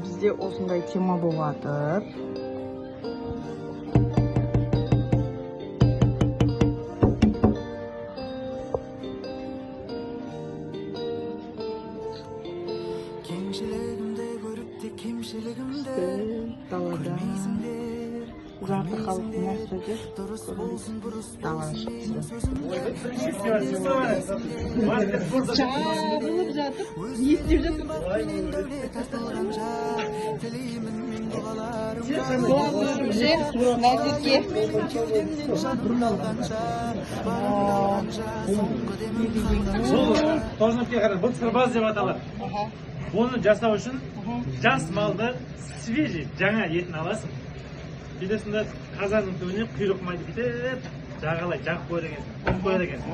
Бізде осындай тема болып жатыр. Кемшілігімді көріп те кемшілігімді Далада көрмейсіңдер. Жарты халық мына жерде. Дұрыс болсын, бұрыс Далаға болсын шықты. менің сөзімді. Жабылып жатып, не істеп жатыр? Бақпенен дәулет артылғанша тілеймін мен дұғаларым. Назерке. Менің кеудемнен жаным алғанша, барымды алғанша, соңғы демім қалғанша. Бұл тоғызыншы қарай, бұл сырбаз деп аталады. Оны жасау үшін жас малды, свежий, жаңа етін аласың. Бүйтесің да, қазанның түбіне құйрық майды бүйтіп жағалай жағып қояды екенсің, қойып қояды екенсің.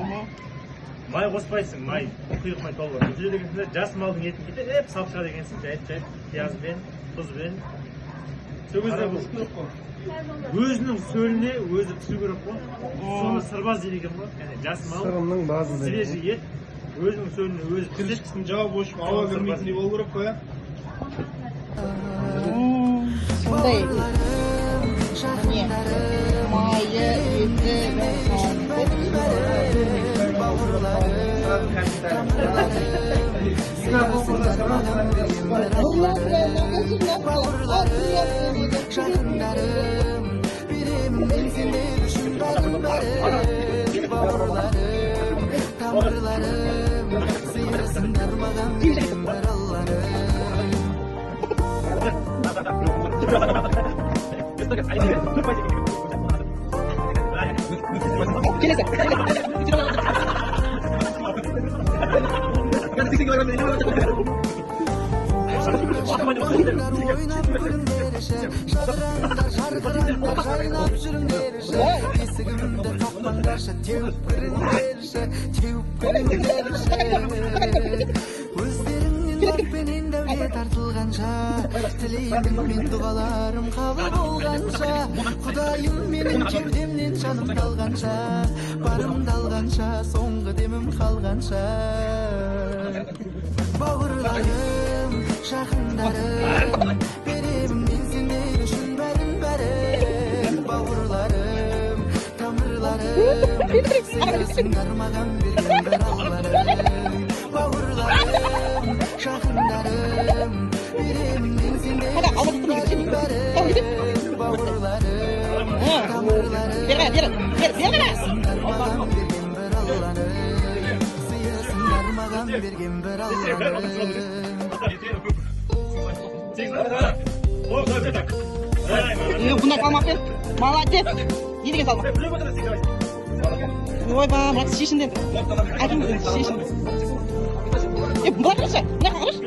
Май қоспайсың, май, құйрық май толып барады. Сөйтеді екенсің да, жас малдың етін бүйтіп салып шығады екенсің, жайып жайып пиязбен, тұзбен. Сол кезде бұл өзінің сөліне өзі пісу керек қой. Соны сырбаз дейді екен ғой. Яғни жас мал, Сырымның базы. свежий ет өзінің сөліне өзі піседі. Крышкасын жауып, өшіп, ауа кірмейтіндей болу керек қой, иә. Сондай не майы, еті бәрі. Жақындарым, беремін мен сендер үшін бәрін, бәрін. Бауырларым, тамырларым, сыйырсыңдар маған берген бір Алланың. Келесі. Ойнап күліңдерші, жадыраңдар, жарқыраңдар, жайнап жүріңдерші. Есігімді қақпаңдаршы, теуіп кіріңдерші, теуіп кіріңдерші. Өздеріңнен бақпенен дәулет артылғанша тілеймін мен дұғаларым қабыл болғанша. Құдайым менің кеудемнен жанымды алғанша, барымды алғанша, соңғы демім қалғанша. Бауырларым, жақындарым, беремін мен сендер үшін бәрін, бәрін. Бауырларым, тамырларым, сыйырсыңдар маған берген бір Алланың. Бауырларым, жақындарым, беремін мен сендер үшін бәрін, бәрін. Бауырларым, тамырларым, Бері, бері, бері, бері. сыйырсыңдар маған берген бір Алланың. Сыйырсыңдар маған берген бір Алланың. Бұндай салмақпен. Молодец. Не деген салмақ? Ойбай, Мұрат, шешін енді. Әкеңіз енді шешін. Е, былай қарашы, мына жаққа қарашы.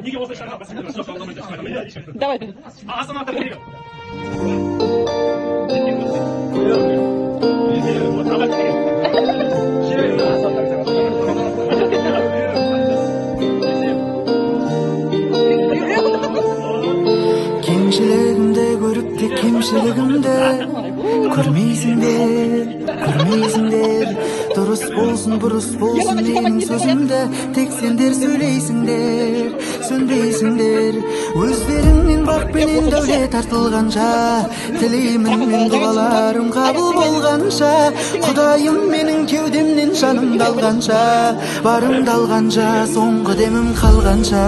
Неге осылай? Давай. Азаматтар. Кемшілігімді көріп те кемшілігімді көрмейсіңдер, көрмейсіңдер. Дұрыс болсын, бұрыс болсын менің сөзімді тек сендер сөйлейсіңдер, сөнбейсіңдер. Өздеріңнен бақпенен дәулет артылғанша тілеймін мен дұғаларым қабыл болғанша. Құдайым менің кеудемнен жанымды алғанша, барымды алғанша, соңғы демім қалғанша.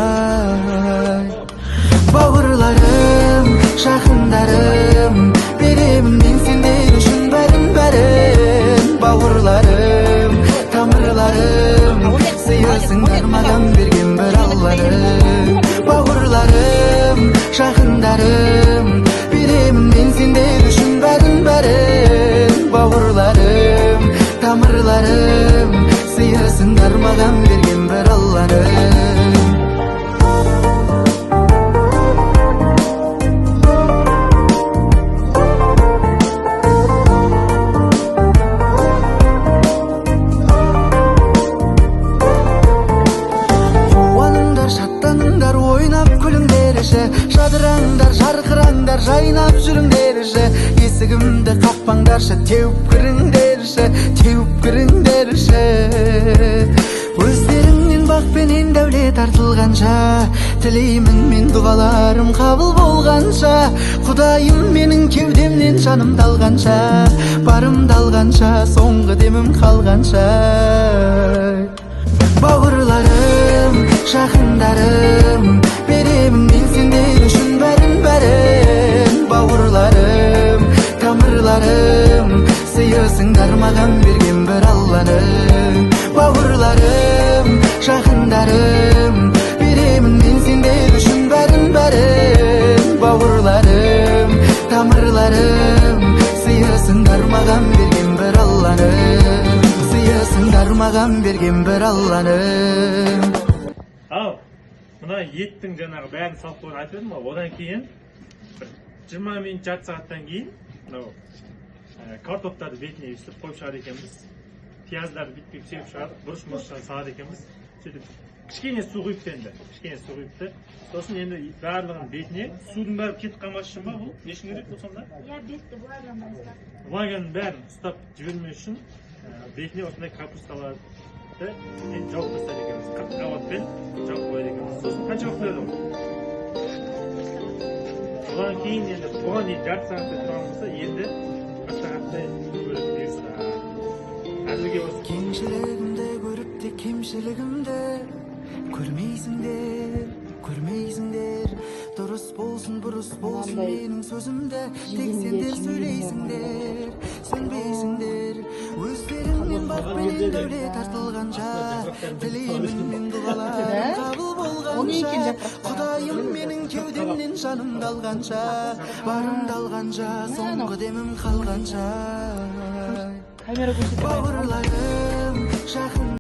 Бауырларым, жақындарым, беремін мен сендер үшін бәрін, бәрін. Бауырларым, тамырларым, сыйырсыңдар маған берген бір Алланың. Бауырларым, жақындарым, беремін мен сендер үшін бәрін, бәрін. Бауырларым, тамырларым, сыйырсыңдар маған берген бір Алланың. Қуаныңдар, шаттаныңдар, ойнап күліңдерші. Жадыраңдар, жарқыраңдар, жайнап жүріңдерші. Есігімді қақпаңдаршы, теуіп кіріңдерші, теуіп кіріңдерші. Өздеріңнен Бақпенен дәулет артылғанша, тілеймін мен дұғаларым қабыл болғанша. Құдайым, менің кеудемнен жанымды алғанша, барымды алғанша, соңғы демім қалғанша. Бауырларым, жақындарым, беремін мен сендер үшін бәрін, бәрін. Бауырларым, тамырларым, сыйысыңдар маған берген бір Алланың. Бауырларым, жақындарым, беремін мен сендер үшін бәрін, бәрін. Бауырларым, тамырларым, сыйысыңдар маған берген бір Алланың, сыйысыңдар маған берген бір Алланың. Ал мына еттің жаңағы бәрін салып қойғанын айтып едім ғой. Одан кейін бір 20 минут, жарты сағаттан кейін мынау картоптарды бетіне өйстіп қойып шығады екенбіз. Пияздарды бүйтіп бүйтіп сеуіп шығарып, бұрыш мұрыштан салады екенбіз. Сөйтіп кішкене су құйыпты енді, кішкене су құйыпты. Сосын енді барлығын бетіне, судың бәрі кетіп қалмас үшін ба? Бұл не үшін керек бұл сонда? Иә, бетті влаганы ұстап. Влаганың бәрін ұстап жібермеу үшін бетіне осындай капусталарды енді жауып тастайды екенбіз, қырыққабатпен жауып қояды екенбіз. Сосын қанша уақыт тұрады ол? Одан кейін енді бұған дейін жарты сағаттай тұрған болса, енді бір сағаттай бөлек бұйырса. Әзірге осы. Кемшілігімді көріп те, кемшілігімді көрмейсіңдер, көрмейсіңдер. Дұрыс болсын, бұрыс болсын, Мынандай менің сөзімді тек жегенде сендер жемеген. сөйлейсіңдер, сөнбейсіңдер. Өздеріңнен бақпенен дәулет артылғанша, тілеймін мен дұғаларым қабыл Ол не екен болғанша. жапырақтары? Құдайым, менің кеудемнен жанымды алғанша, барымды алғанша, соңғы демім қалғанша. Камера көрсете. Бауырларым.